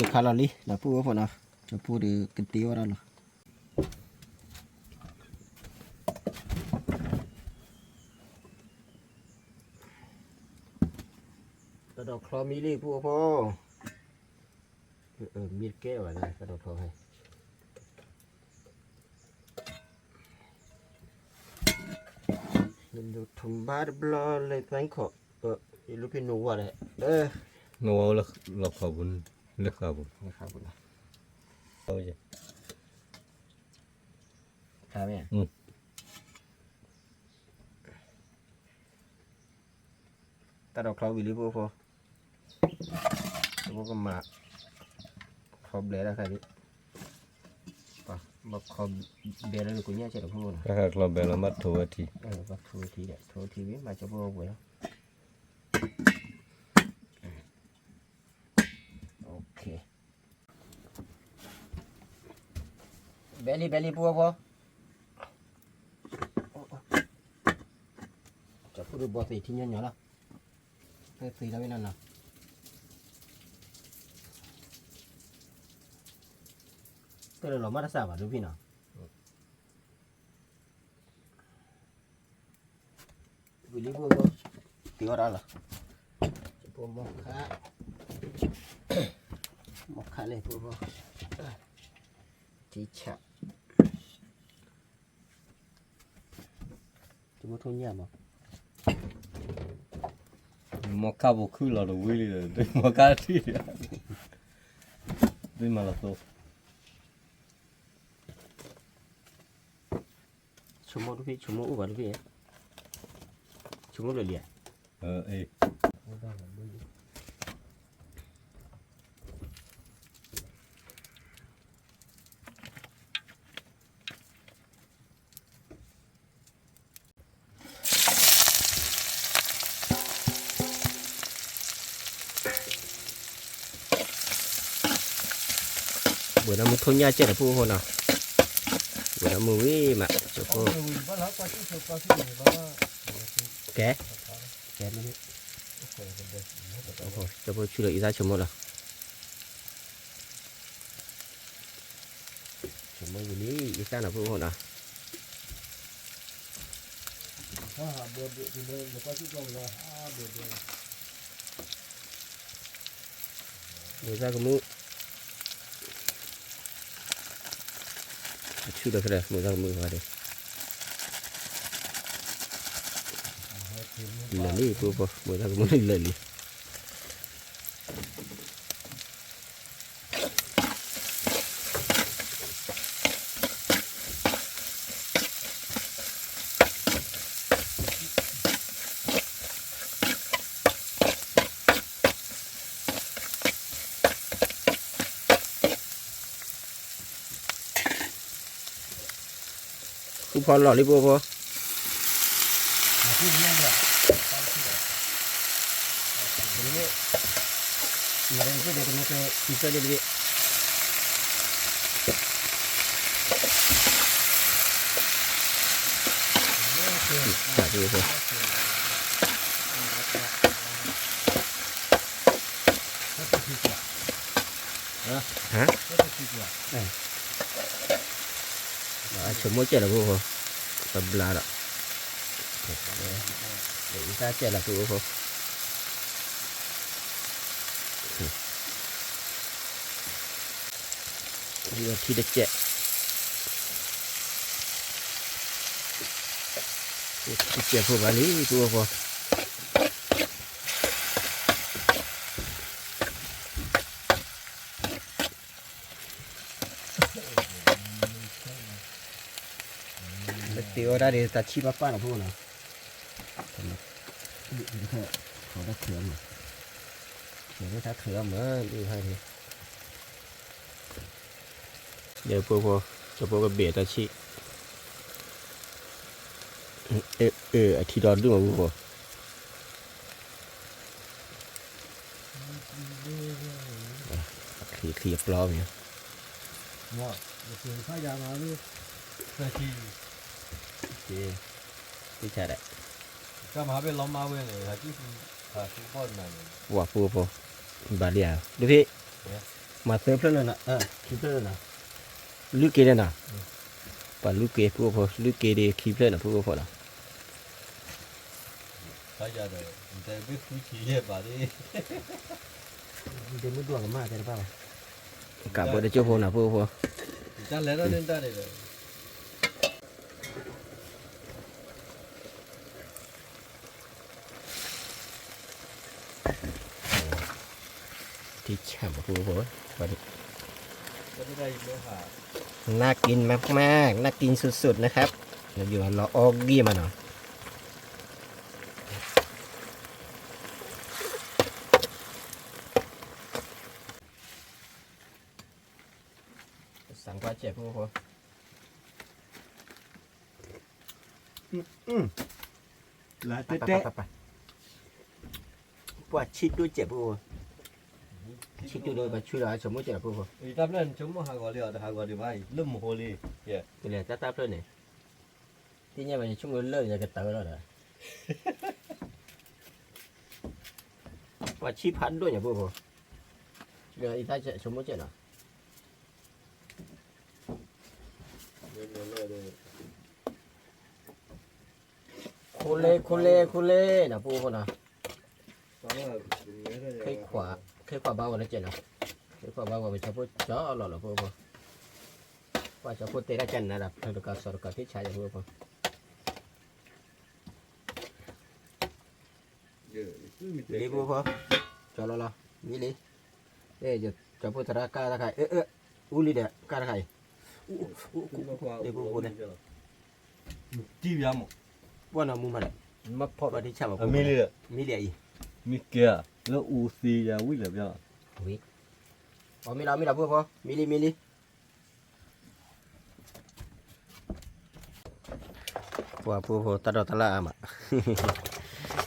တခါလီၤလံ ဒီးဖိဖိနီၤ, ဒီးဖိဒီးကတ့ဝဲဒၣ်လီၤ. တၢ်ဒိးချီမံလံ ဖိဖိ, မံတကဲဘၣ် တၢ်ဒိးချီဖဲ ယလူၤထူၣ်ဘါတဘျီလၢသၢခီၣ်, ယလူၤဖဲနိဝါဒီး, နိဝါအိၣ်လၢလီၢ်ခီပူၤ, လၢဃာ်ပူၤ, လၢဃာ်ပူၤလီၤ. တၢ်ဒိးချီဝံၤလံ ဖိဖိ, ဖိကမၤ ချီဘဲလၢခါလံ, ဘၣ်ချီဘဲလၢနကိးညၣ်ကဲဒီးဖိနီၤ, ချီဘဲလီၤ ဘၣ်ထိဝဲထံ, ဘၣ်ထိဝဲထံဒီး ထိဝဲထံဝံၤ မၤကၠီဖိဝဲလီၤ. ဘဲလံ ဘဲလံ ပှၤဖိ, ကၠီဖိဒုးဘီသ့ၣ်ထံညီညီလီၤ, သ့ၣ်လီၤဝဲနီၤနီၤ, တလီၤမၢ်တစၢ်ဘၣ်ဒုးဖံနီၤ. ဝံၤလံဖိဖိ, တ့အီၣ်တၢ်လီၤ, ဖိမိၢ်ခါ, မိၢ်ခါလဲၣ်ဖိဖိ, ထံဆး, တမူထိညၣ်မး, မိၢ်ခါဖိခုၣ်လီၤတဝံၤလံ, မိၢ်ခါထံၣ်, ဒ်မၤလီၤသိ ဆိကမိၣ်တဖံ, ဆိကမိၣ်အိၣ်ဘၣ်တဖံ, ဆိကမိၣ်လၢာ်လံဧါ. ဘၣ်ဒီးမုၢ်ထိညၣ်ကဲဒီးဖိဖိနီၤ, ဘၣ်ဒီးမုၢ်ဝံၤမး, ကဲ, ကဲ, ကၠီဖိဆူလီၤအံသၣ်ဆိကမိၣ်လီၤ, ဆိကမိၣ်ဝံၤလံ အံသၣ်နီၤဖိဖိနီၤ. မိၢ်သၣ်ကမူၣ်, အဆူၣ်ဒီးဖဲလဲၣ် မိၢ်သၣ်ကမူၣ်ဖဲဒၣ်, လၢာ်လံဖိဖိ, မိၢ်သၣ်ကမူၣ်လၢာ်လံ. ဃုဖီလီၤလံဖိဖိ, ဟါ, အဆိကမိၣ်ကဲလီၤဖိဖိ, တဘျါဒီး, အံသၣ်ကဲလီၤဖိဖိ, ထံတကဲး, ထံတကဲးဖိဘၣ်လံ ဖိဖိ. ပတ့အီၣ်တၢ်ဒ်တၢ်ဆံၣ်ပၢ်ပၢ်နီၤဖိနီၤ, ထီၣ်တၢ်ထုးအီၣ်မး, ထုးတၢ်ထုးအီၣ်မး, ဒ်ဟါန့ၣ် ဒီးဖိဖိ, ကၠီဖိကဘ့ၣ်တၢ်ဆံၣ်, အထံဒီဒူၣ်မးဖိဖိ, ချံချံအပျီမ့ၢ်, ပှၤဖိဖိ, ဘၣ်လံဧါ, ဒ်ဖဲ မၤသၢဖျၢၣ်လၢနၤ, ခံဖျၢၣ်လၢနၤ, လွံၢ်က့ၤလၢနၤ, ပှၤလွံၢ်က့ၤဖိဖိ, လွံၢ်က့ၤဒီးခံဖျၢၣ်နၤဖိဖိနီၤ, ကးဘိတကၠိဖိနၤဖိဖိ, ထံဆးမးဖိဖိ, น่ากินมากๆ น่ากินสุดๆ นะครับ เดี๋ยวอยู่รอออกกี้มาหน่อย สามกว่าเจ็ดพูดพอ လၢတဲတဲ ပှၤဆံးဒိၣ်စဲးဖိ ဆံတူၢ်ဒီးပဆူဒီးဆိကမိၣ်ကဲးလီၤ ဖိဖိ, တၢ်ဖျၢၣ်န့ၣ် ဆိကမိၣ်ဟးဂီၤလံအီၤ တဟးဂီၤဒံးဘၣ်အံၤ လၢမဟိလံ, တလဲၤတၢ်တၢ်ဖျၢၣ်န့ၣ်, သ့ၣ်ညါဘၣ် ယဆိကမိၣ်လၢယကတၢၢ်လီၤဒီး, ပှၤဆံဖးဒိၣ်ညါ ဖိဖိ, ဒီးအံၤတၢ်ဆိကမိၣ်ကဲးလီၤ. ခိၣ်လ့ ခိၣ်လ့ ခိၣ်လ့ နီၤ ဖိဖိနီၤ, ခဲခွးဘၣ်ဝဲလၢကဲးနီၤ, ခဲခွးဘၣ်ဝဲ ပဆီဖိကၠီလီၤလီၤ ဖိဖိ, ပှၤဆီဖိတဲတၢ်ကၢ်နၤဒီး ဖျၢၣ်တကးစီၤတကး ထံၣ်ဆါယၤ ဖိဖိ, လံ ဖိဖိ, ကၠီလီၤလီၤ မံလံ, ကၠီဖိသရၣ်ကၢ်တခါအံၤ, အူလံဒီးကၢ်တခါအံၤ, လံ ဖိဖိန့ၣ်, ပှၢ်နီၤမူမးဒီး, မ့ၢ်ဖီၣ်ဘၣ်ထံၣ်ဆါမး မံလံ, မံလံအံၤ, မံကဲဧါ, လၢအူသံယၤဝံၣ်လၢာ်ပျီ, အမံလီၤ မံလီၤ ဖိဖိ, မံလံ မံလံ. ပှၤ ဖိဖိ တၢ်ဒိးတၢ်လၢ်အါမး,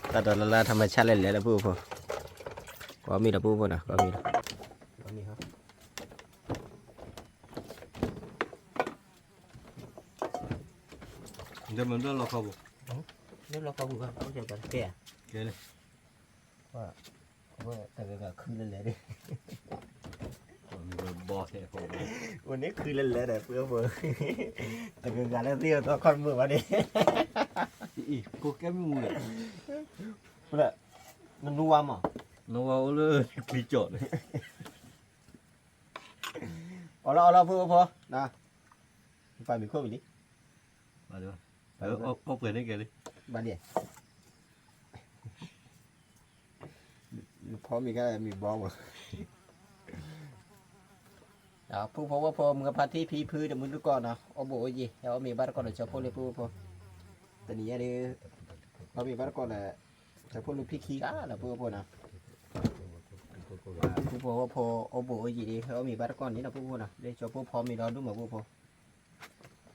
တၢ်ဒိးတၢ်လၢ် ထီၣ်မၤဆၣ်လဲၣ်လဲၣ်လၢ ဖိဖိ, ကိးမံၤဒီး ဖိဖိနီၤ ကိးမံၤဒီး, လၢလီၢ်ခီပူၤ, လၢလီၢ်ခီပူၤ, ကဲဧါ, ကဲလံ. တဂၤဂၤခုလၢလဲၣ်ဒီး, အိၣ်န့ၣ်ခုလၢလဲၣ်ဒီး ပှၤဖိ, တဂၤဂၤလၢသ့ၣ်အသီခီၣ်တမုာ်ဘၣ်န့ၣ်, ဖိကဲမုၢ်မူဒီး, နနူဝါမး, နဝါအိၣ်လၢချံကၠီၣ်န့ၣ်, အီၣ်လီၤအီၣ်လီၤ ဖိဖိ, ပာ်မံၤခိၣ်မံၤလံ, အီၣ်ပှဲၤန့ၣ်ကဲလံ, ဘၣ်ဒ် ဖီမ့ၤခါမံၤဘီမး, ဖိဖိဝဲဖိ မုၢ်ဖါတံၢ်ဖံဖုတမုၢ်တကိးနီၤ အိၣ်ဘှံးအိၣ်ယံၤ ဟဲအီၣ်မ့ၤဘၣ်တကိးဒီး ကၠီဖိလံ ဖိဖိ, တနံၤညါဒီး, အီၣ်မ့ၤဘၣ်တကိးဒီး, ကၠီဖိလူၤဖံခံဂၤလီၤ ဖိဖိနီၤ, ဖိဖိဝဲဖိ အိၣ်ဘှံးအိၣ်ယံၤဒီး ဟဲအီၣ်မ့ၤဘၣ်တကိးန့ၣ်နီၤ ဖိဖိနီၤ လၢကၠီဖိဖီမ့ၤဒီးဒိၣ်မး ဖိဖိ,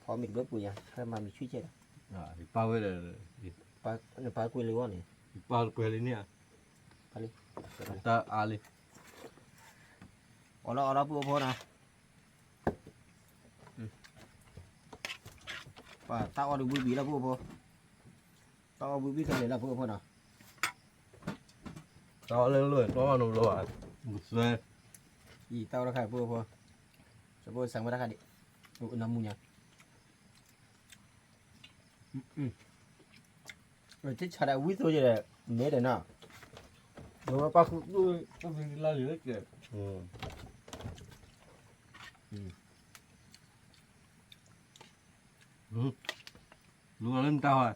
ဖီမ့ၤတဘျီပူၤညါ ဟဲမၤမ့ၤဆူၣ်ကဲးဒီး, ပာ်ဝဲဒီး, နပာ်ကွံာ်လံအဂီၢ်န့ၣ်, ပာ်ကွံာ်လံန့ၣ်, တၢ်အါလံ, အီၣ်လီၤအီၣ်လီၤ ဖိဖိနီၤ, ပှၤတၢ်အီၣ်ဒီးဝံၣ်ဝံၣ်လီၤ ဖိဖိ, တၢ်အီၣ်ဝံၣ်ဝံၣ်ခဲလၢာ်လီၤ ဖိဖိနီၤ, တၢ်အီၣ်လၢလၢတၢ်အီၣ်နီတဘျီဘၣ်, အံၤတၢ်အီၣ်တခါ ဖိဖိ, ကၠီဖိစံးဝဲတၢ်ခါဒံး, နမူညါ ထံၣ်ဆါဒီးဝံၣ်သိယဲဒီး, န့ၣ်ဒီးနီၤ, ပၢ်ဃုသူၣ်အုးလၢလၢကဲ, လူၤလၢနတၢ်ဝဲ,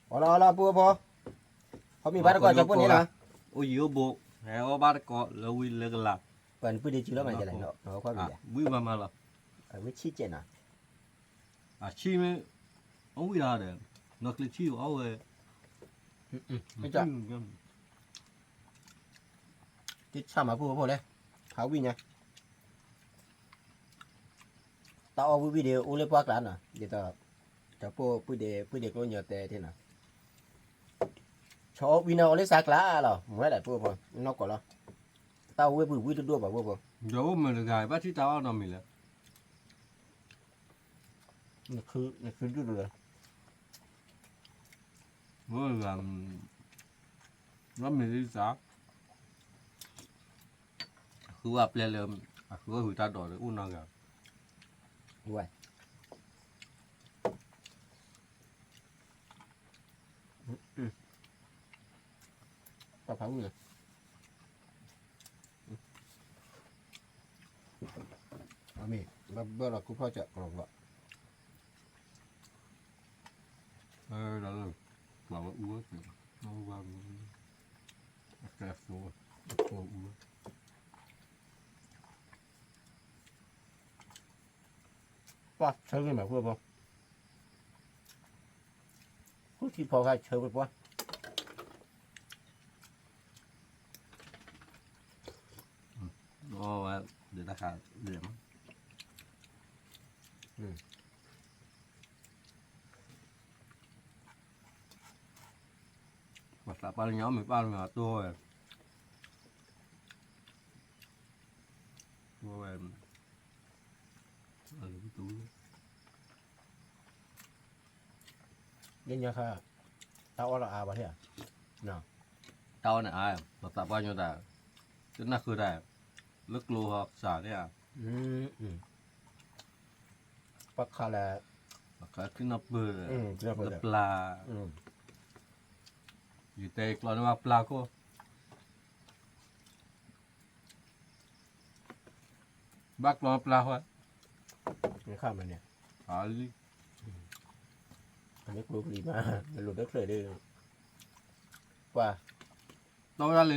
အီၣ်လီၤအီၣ်လီၤ ပုၢ်ဖိ, ဖီမ့ၤဘၣ်တကိး ကၠီဖိန့ၣ်လီၤ, အိၣ်ယံၤအိၣ်ဘူး, ဟဲအီၣ်ဘၣ်တကိးလၢဝံၤလၢကလၤ, ပှၤနပုၢ်ဒ့စုလီၤမးလဲၣ်, ဝံၤမးမးလီၤ, ဝံၤဆံးကဲးနီၤ, အဆံးမ့ၢ်, အဝံၤဒီး, နီၢ်ကျ့ထံၣ်အီၣ်ဝဲ, တဆၣ်မၤပုၢ်ဖိလဲၣ်, ဟးဝံၣ်ညါ တၢ်အီၣ်ဝံၣ်ဝံၣ်ဒီး အိၣ်လၢပှၢ်ကျါနီၤ, ဒ်သိး, တၢ်ပိၢ်ပုၢ်ဒ့ပုၢ်ဒ့ကျိညိတဲထံနီၤ, ဆီအီၣ်ဝံၣ်န့ၣ်အီၤလၢစးကျါလီၤ, မ့ၢ်ဝဲဒၣ်ပုၢ်ဖိ, နီၢ်ကီၢ်လီၤ, တၢ်ဝဲပုၢ်ဝံၣ်တဒိၣ်ဘၣ်ပုၢ်ဖိ, ဒီးအိၣ်မုာ်တဂၤ ဘၣ်ထံၣ်တၢ်အီၣ်နီတမံၤလဲၣ် နခုဒုၣ်ဒိၣ်လၢ, မ့ၢ်ဂၤ, လီမ့ၢ်လံစး, အဃုအပျဲၢ်လၢ, အဃုအဟုးတၢ်ဒိးလၢအိၣ်နီတဂၤ, ဝဲ, ပဖးဝံၣ်လၢ, အမ့ၢ်, ဘၣ်ဘၣ်လီၤခူၣ်ဖီၣ်ကၠးကလီၤဘျီ, လၢ, ပှၤဝဲအူဝဲ, အကဲအသိ, အသိအူဝဲ, ပှၢ်ဆၢဂ့ၤမးဖိဖိ, ဃုထံဖီခါဆၢဝဲပှၢ်, အဝဲ, ဒ်တၢ်ခး, ဒ်မး, ပှၤသးပှၢ်လၢညါအီၣ်မ့ၤပၢ်လၢညါတိၢ်ဝဲ, တိၢ်ဝဲ, လၢညါခါ, တၢ်အီၣ်လၢအါဘၣ်, တၢ်အီၣ်န့ၣ်အါ, ပှၤသးပှၢ်ညီတၢ်, တနၢ်ဃုတၢ်, လၢကျိဟီစးန့ၣ်ဧါ, ပှၤခးလၢ, ပှၤခးချံနီၢ်ပၢၢ်, လၢပျၢ်, ယတဲကျီန့ၣ်ဘၣ်ပျၢ်ခိၣ် ဘၣ်ကျီပျၢ်ဃီ, ခါမန့ၣ်, လံ, အန့ၣ်ကျိကလံၤမး, နလိာ်တချုးဒီး, ပှၤ, တၢ်ဝဲဒၣ်လံ,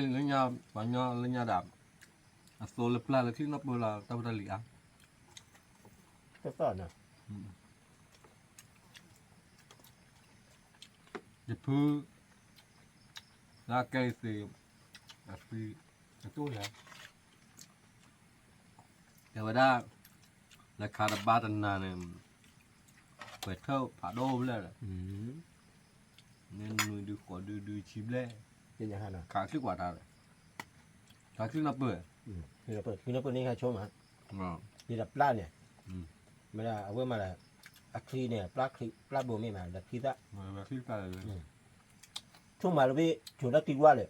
ပှၤညီလၢညါဒၣ်, အသိလၢပျၢ်လၢချံနီၢ်ပၢၢ်လီၤ, တၢ်ဖိတၢ်လံၤအါ, တသီၣ်န့ၣ် ယဖု, လၢကဲသ့, အသံ, အကၠိလံ, တဲဝဲဒၣ်, လဲၤခးတဘါတနၤန့ၣ်, ပှဲၤထၢၣ်ဖးဒိၣ်ဖျဲၣ်ဒီး, မ့ၢ်နွံဒုဃိးဒုဒုဆံဘျဲၣ်, ခးချံကွၢ်တၢ်ဒီး, ခးချံနီၢ်ပၢၢ်, ချံနီၢ်ပၢၢ်န့ၣ်ခါဆိမး, ဒ်ဒီးပျၢ်န့ၣ်, မ့ၢ်ဒၣ်အဝဲမးဒီး, အချံန့ၣ်, ပျၢ်ဘိမ့ၢ်မးဒီးချံသၣ်, ဆိမးလၢဘ့ၣ်, ဆိဒၣ်တံၢ်ဝါလဲၣ်,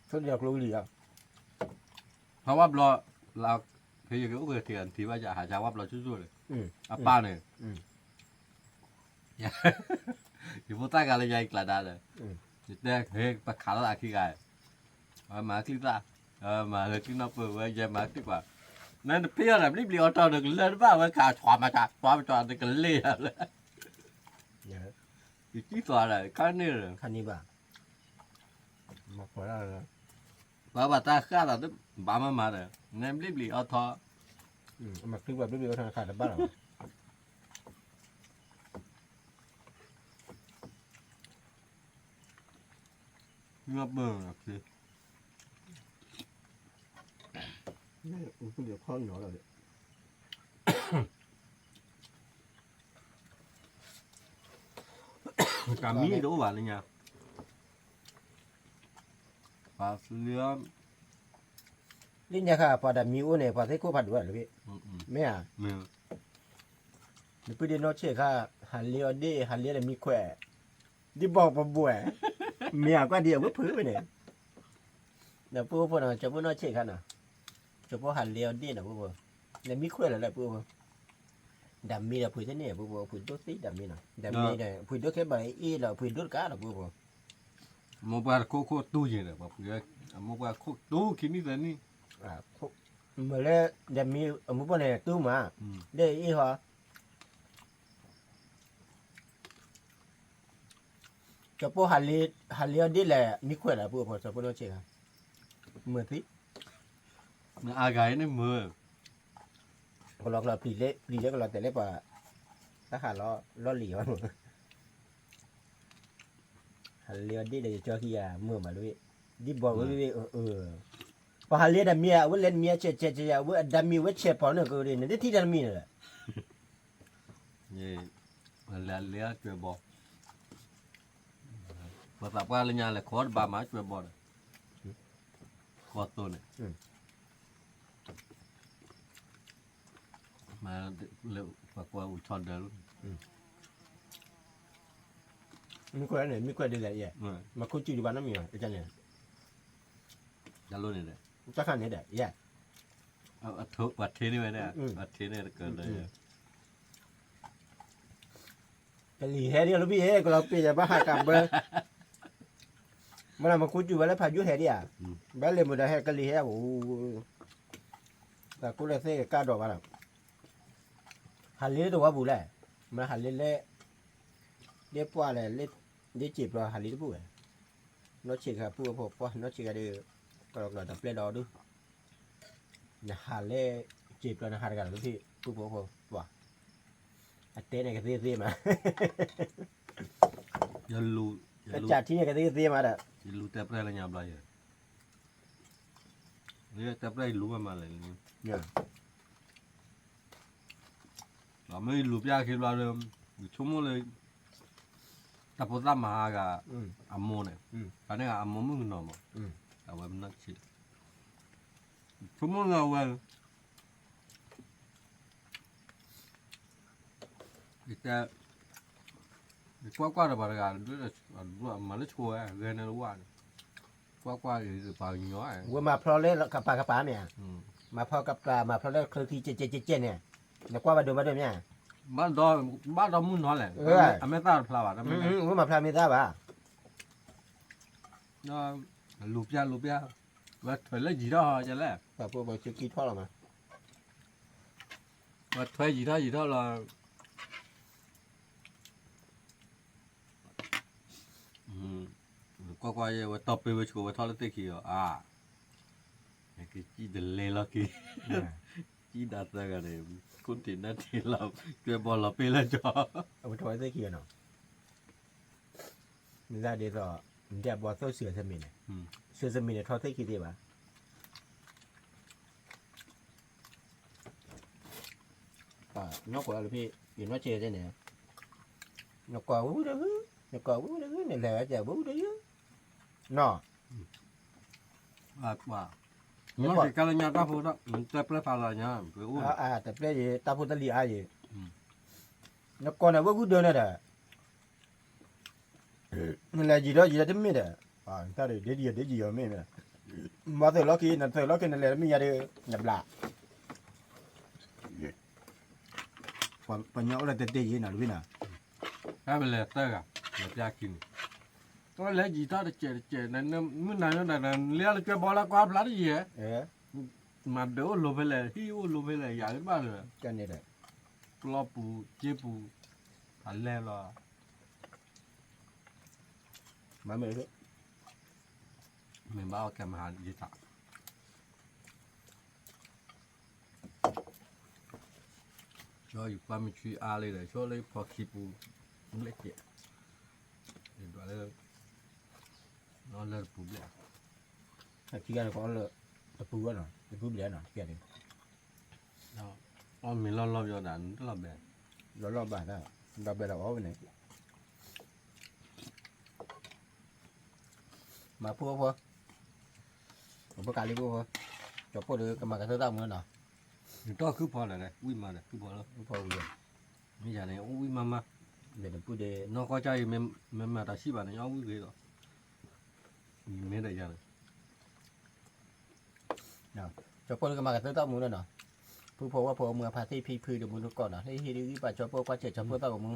ဆိဒၣ်ကျိကလံၤလီၤ, ဖးဝါဘျီ, ဖဲယကအိၣ်ကထံၣ်နထံၣ်ဘၣ်ယဟးယၤဝါဘျီဆူၣ်ဆူၣ်န့ၣ်, အပၢ်န့ၣ် ယဖိသၣ်ဂၤလၢယၤအံၤကျါဒါဒီး, ယတဲဟဲပခးလီၤသးခံဂၤ, အဝဲမၤချံသၣ်, မၤလၢချံနီၢ်ပၢၢ်ဝဲယဲမၤချံကွၢ်, နတဖံးအီၤဒီးဘျံဘျံးအီထီၣ်ဒီးကလၢတဘၣ်ဝဲခးဆွးမၤဆွးမၤဆွးဒီးကလ့ၢ်လၢ, ယကံၣ်သွးဒီးခါန့ၣ်ဒီး, ခါန့ၣ်ဘၣ် ပှၤဘၣ်တၢ်ဃၣ်သးတဘၣ်မးမးဒီး, နဘျံဘျံးအီထီၣ်, မၤချံကွၢ်ဘျံဘျံးအီထီၣ်ခးတဘၣ်လီၤ, နီၢ်ပၢၢ်, တၢ်မံတအိၣ်ဘၣ်လၢညါ, ပှၤသလၢ, လၢညါခါပှၤတၢ်မံအိၣ်န့ၣ် ပှၤသ့ၣ်ခိၣ်ဖးဒိၣ်လၢၤဘ့ၣ်, မ့ၢ်ဧါ, နပုၢ်ဒ့နီၢ်ဆံးခါ, ဟးလ့အီၤဒ့ၣ် ဟးလ့ဒီးမံခွဲး, ဒ်ဘီပဘှဲၣ်, မ့ၢ်အကွၢ်ဒ်အဝဲဖုးဝဲန့ၣ်, ဒီးပုၢ်ဖိနီၤ ကၠီဖိနီၢ်ဆံးခါနီၤ, ကၠီဖိဟးလ့အီၤဒ့ၣ်နီၤပုၢ်ဖိ, ဒီးမံခွဲးလီၤလၢပုၢ်ဖိ, ဒၣ်မံဒီးဖုးတန့ၢ်ပုၢ်ဖိ ဖုးဒိၣ်သ့ဒၣ်မံနီၤ, ဒၣ်မံဒီး ဖုးဒိၣ်ခဲဘၣ်အ့ၣ်လီၤ ဖုးဒိၣ်တကးလီၤပုၢ်ဖိ, မိၢ်ပှၢ်တခိၣ်ခိၣ်တူၢ်ယဲၤဒီး မိၢ်ပှၢ်ခိၣ်တူၢ်ခံနံၣ်သၢနံၣ်, မ့ၢ်လၢ ဒၣ်မံအမိၢ်ပှၢ်န့ၣ်တူၢ်မး, ဒ်အ့ၣ်ဟီ ကၠီဖိဟးလ့အီၤဒ့ၣ်လဲၣ် မံခွဲးလီၤပုၢ်ဖိ ကၠီဖိနီၢ်ဆံးခါ, မုာ်သံ, နအါဂၤအံၤန့ၣ်မုာ်, ကလီကလီ ပျံၤလၢကလီတဲာ်လၢပှၤ, တၢ်ဟးလီၤလီၢ်လံၤအီၤ, ဟးလ့အီၤဒ့ၣ်ဒီးယကၠီခံဂၤမုာ်မးလၢ, ဒ်ဘီဝဲ, ပှၤဟးလ့ဒၣ်မံဧါ အဝဲလဲၤမံဆဲးဆဲးဆဲး အဝဲအဒၣ်မံဝဲဆဲးဖီန့ၣ်ကဒီး နတထံၣ်တၢ်တမံၤန့ၣ်လဲၣ် လၢလၢကွဲးဘီ, ပှၤသးပှၢ်လၢညါလဲၤခီတဘၣ်မၤကွဲးဘီဒီး, ခီသိန့ၣ်, မၤလၢပှၤကွၢ်အူထီၣ်ဒၢလီၤ, မ့ၢ်ကွဲးန့ၣ် မ့ၢ်ကွဲးဒ်လဲၣ်ယဲ, မၤခိၣ်စူၣ်ဒံးဘၣ်နီတမံၤဘၣ်န့ၣ်, တၢ်လိၣ်န့ၣ်ဒီး, တၢ်ခါန့ၣ်ဒီးယဲ, ပှၤထ့န့ၢ်ဝဲဒၣ်, ပှၤထ့န့ၢ်တကၢၤလၢ ကလံၤဟဲဒ်လီၤဘံၣ်ဧၢ ကလီၤပ့ၤယဘၣ်ဟးကးဘၢ, မ့ၢ်လၢမ့ၢ်ခိၣ်စူၣ်ဘၣ်လၢဖးယိၣ်ဟဲဒ်ဧါ, ဘၣ်လဲၤမုာ်ဒီးဟဲကလံၤဟဲ, တၢ်ကိၣ်လၢသ့ၣ်ကးဒီးဘၣ်ဒီး, ဟးလ့လၢတဝီပူၤလဲၣ်, မ့ၢ်ဟးလ့လၢ, ဒ်ပှၢ်လဲၣ်, ဒ်စံာ်ပျီဟးလ့တပူၤဝဲ, နီၢ်ဆံးခါပူၤအဖိပှၢ် နီၢ်ဆံးခါဒီး, ကလီၤကလီၤတပျဲၢ်ဒီးဒုး နဟးလၢ, စံာ်ပျီနဟးတဂၤလီၤ ပူဖိဖိပှၢ်, အတဲန့ၣ်ကသ့သ့မး, ကစၢ်ထံန့ၣ်ကသ့သ့မးဒီး, ယလူၤတဲပျဲၢ်လၢညါဘျီယဲ, တဲပျဲၢ်ယလူၤမးမးလဲၣ်, ယဲ, ယဲ, ယဲ, မ့ၢ်လူၤပျၢ်ခံဘျီဒီး ယဆိကမိၣ်လၢ တၢ်ဖိသၣ်မၤဟါဂၤ အမိၢ်န့ၣ်, တၢ်န့ၣ်ဂၤအမိၢ်မုၣ်ကနီၤမး, အဝဲမနီၢ်ဆံး, ဆိကမိၣ်လၢအဝဲ ယတဲ, ယကွၢ်ကွၢ်ဒီးပှၤတဂၤ, မၤလၢဆိဝဲ ဂဲၤန့ၢ်လၢဝၣ်န့ၣ်, ကွၢ်ကွၢ်ပှၤကညီ, ဝဲမၤဖျီလၢကပၤကပၤမ့ၢ်ဧါ, မၤဖျီကပၤ မၤဖျီလၢချၢခံကဲကဲကဲကဲန့ၣ်, နကွၢ်ဘၣ်ဒိဘၣ်ဒိမ့ၢ်ဧါ, ဘၣ်ဒီးမုၢ်နီၤလဲၣ်, အမဲာ်သၣ်တဖျါဘၣ်, ဝဲမၤဖျါမ့ၢ်သၣ်ဘၣ်, လူၤပျၢ်လူၤပျၢ်, ဝဲထွဲလၢယံၤထီၣ်ဟီကလဲၣ်, ပှၤဖိပှၤခံထီၣ်လီၤမး, ဝဲထွဲယံၤထီၣ်ယံၤထီၣ်လီၤ, ကွၢ်ကွၢ်ယဲ ဝဲတီပ့ဝဲဆိဝဲထီၣ်လၢသ့ၣ်ခံအီၤ, အါ, ကစံၣ်တလဲလီၤက့ၤ, စံၣ်ဒၣ်သၢဂၤန့ၣ်, ခိၣ်ထံးနၢ်ထံးလီၤ, ကွဲဘီလီၤပ့ၢ်လၢကၠီ, အဝဲထီၣ်ဝဲသ့ၣ်ခံအီၤနီၤ, မ့ၢ်ဒၣ်ဒ်သိး, ဒဲးဘီသိၣ်စံးအီၤသမံးန့ၣ်, စံးသမံးန့ၣ်ထီၣ်သ့ၣ်ခံသ့ဘၣ် နီၢ်ကွၢ်လၢဖဲ, ယနီၢ်ဆဲးသ့ၣ်န့ၣ်, နကွၢ်ဝဲဝံၤတဂ့ၤ, နကွၢ်ဝဲဝံၤတဂ့ၤ, နလဲၤဝဲကဲဝဲဝံၤတဂ့ၤ, နီၢ်, ကွၢ်, နီၢ်ဆဲးကဲလၢညါတၢ်ဖိ, တပျဲၢ်ဖးလီၤညါ, တပျဲၢ်ယံၤ, တၢ်ဖိတလံၤအါယံၤ, နကွၢ်န့ၣ်ဝဲဂုၢ်ဒၢန့ၣ်ဒီး နလဲၤယံၤထီၣ်ယံၤထီၣ်တမ့ၢ်ဒီး, တၢ်ဒ်ယံၤဒ်ယံၤအီၤမ့ၢ်, မၤသုးလီၢ်ခံ နသုးလီၢ်ခံ နလဲၤတမ့ၢ်ညါဒီး, နဘျး, ပှၤညီအိၣ်လၢတတဲယံၤနီၤတဝံၤနီၤ, တၢ်ပလဲၤသၢဂၤ, လဲၤပျၢ်ခံန့ၣ်, တၢ်လဲၤယံၤထီၣ်တစဲးတစဲး, မုၢ်နၤညါဒီး လဲၤလၢကၠွဲဘီလၢကွၢ်ဖျါတယံၤ, မၤဒၢးအိၣ်လိၤဖဲလဲၣ် ဟံၣ်အိၣ်လိၤဖဲလဲၣ် ယၤကဘၣ်လၢ, ပျီပူၤ က့ပူၤ, အလဲၤလီၤ, မ့ၢ်ဘၣ်အီၣ်ကဲမဟါယသး, ကၠီယကွၢ်မုၢ်ဆံအါလံဒီး ဆိလၢဖီခံပူၤ, ဘျဲၣ်ကဲး, ယဒွးလၢ, အီၣ်လၢတပူၤဘျဲၣ်, အခံဂၤန့ၣ်ကအီၣ်လၢ, တပူၤဘၣ်နီၤ တပူၤဘျဲၣ်နီၤ ခံဂၤန့ၣ်, အီၣ်မ့ၤလီၢ်လီၢ်ပယီၤဒၣ် နတလီၤဘဲ, လီၢ်လီၢ်ဘၣ်ဒၣ်, ဒီးဘဲဒီးအီၣ်ဝဲန့ၣ် မၤဖိဖိ, အဖိကးလံဖိဖိ, ကၠီၤပိၢ်ဒီးကမၤကသၢသၣ်မူနီၤ, နတီၣ်ခုဖီဒီး ဝံၣ်မးဒီး ခုဖီလီၤ, မ့ၢ်ယၤန့ၣ် အိၣ်ဝံၣ်မးမး, နီၢ်ကီၢ်ကၢ်အံၤ မ့ၢ်မၤတၢ်ဆံၣ်ဘၣ်န့ၣ် အီၣ်ဝံၣ်ဂ့ၤဒီး, မ့ၢ်ဒီးယၤန့ၣ် ကၠီၤပိၢ်လၢကမၤကသၢသီမူနီၤနီၤ, ဖုဖိဝဲဖိမုၢ်အဖါသ့ၣ်ဖံဖုဒီး မူတကိးနီၤ လၢဟ့ၣ်ဒုးဂံၢ်ပာ်ကၠီၤပိၢ်ကွၢ်စဲးကၠီၤပိၢ်သၣ်မူ,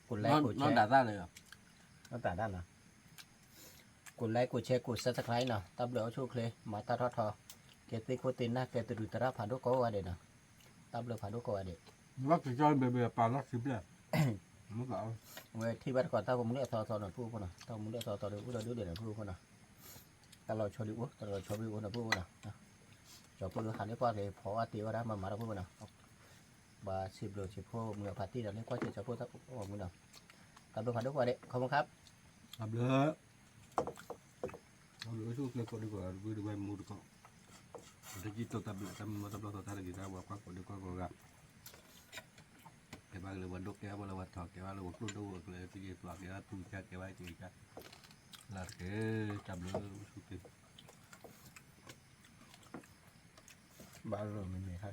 ကိးလဲကိးဆဲး, နီၢ်တၢ်သၣ်န့ၣ်, နီၢ်တၢ်သၣ်နီၤ, ကိးလဲကိးဆဲးကိး subscribe နီၤ တၢ်ဘျုးအိၣ်ဆူၣ်အိၣ်ချ့ မၤတၢ်ထီၣ်ထီ, ကဲသ့ခိၣ်သ့နၢ် ကဲသရူးသရၣ်ဖးဒိၣ်ကိးဂၤဒဲးနီၤ, တၢ်ဘျုးဖးဒိၣ်ကိးဂၤဒဲး ဘၣ်ကကၢ်ဘဲဘဲပာ်လီၤခံဘျဲၣ်, ဝဲထံၣ်ဘၣ်တကိးတၢ်ဂီၤမူလၢအသီအသီနီၤ ဖုဖိနီၤ တၢ်ဂီၤမူလၢအသီအသီဒီး အိၣ်ဒီးဒုးဒီးနီၤ ဖုဖိနီၤ, တၢ်လီၤဆီဒုးအိၣ် တၢ်လီၤဆီဒုးအိၣ်နီၤ ဖုဖိနီၤ, ကၠီၤပိၢ်လၢဟးန့ၢ်ပှၢ်က့ၤ ဖီအီၣ်တ့ဝဲဒၣ်မၤမၤဒီးဖုဖိနီၤ, ဘၣ်စံးဘျုးစံးဖှိၣ်မုၢ်အဖါတံၢ်ဒီးလၢကွၢ်စဲးကၠီၤပိၢ်သၣ်မူနီၤ, တၢ်ဘျုးဖးဒိၣ်ကိးဂၤဒဲး ခီမူခါ, တၢ်ဘျုး တၢ်ဘျုးအိၣ်ဆူၣ်အိၣ်ချ့ကိးဒံကိးဂၤ တဘျုးတဝဲၢ်မူတကိး, တကံၢ်တိၢ်တၢ်ဘျုးတၢ်မုာ်မီၢ်တၢ်ဘျီၣ်သီတၢ်တဂ့ၤတၢ်ဝဲကွၢ်ကိးဒံကိးဂၤ, ကဲဘၣ်လၢပှၤဒိၣ်ကဲဘၣ်လၢပှၤထီၣ်ကဲဘၣ်လၢပှၤကျိၣ်ဒိၣ်အကျဲသံက့ၤသွးကဲဘၣ်သူကဲဘၣ်ကဲကဲ, လၢတက့ၢ် တၢ်ဘျုးအိၣ်ဆူၣ်အိၣ်ချ့, ဘၣ်လီၤမ့ၢ်မ့ၢ်ဟဲ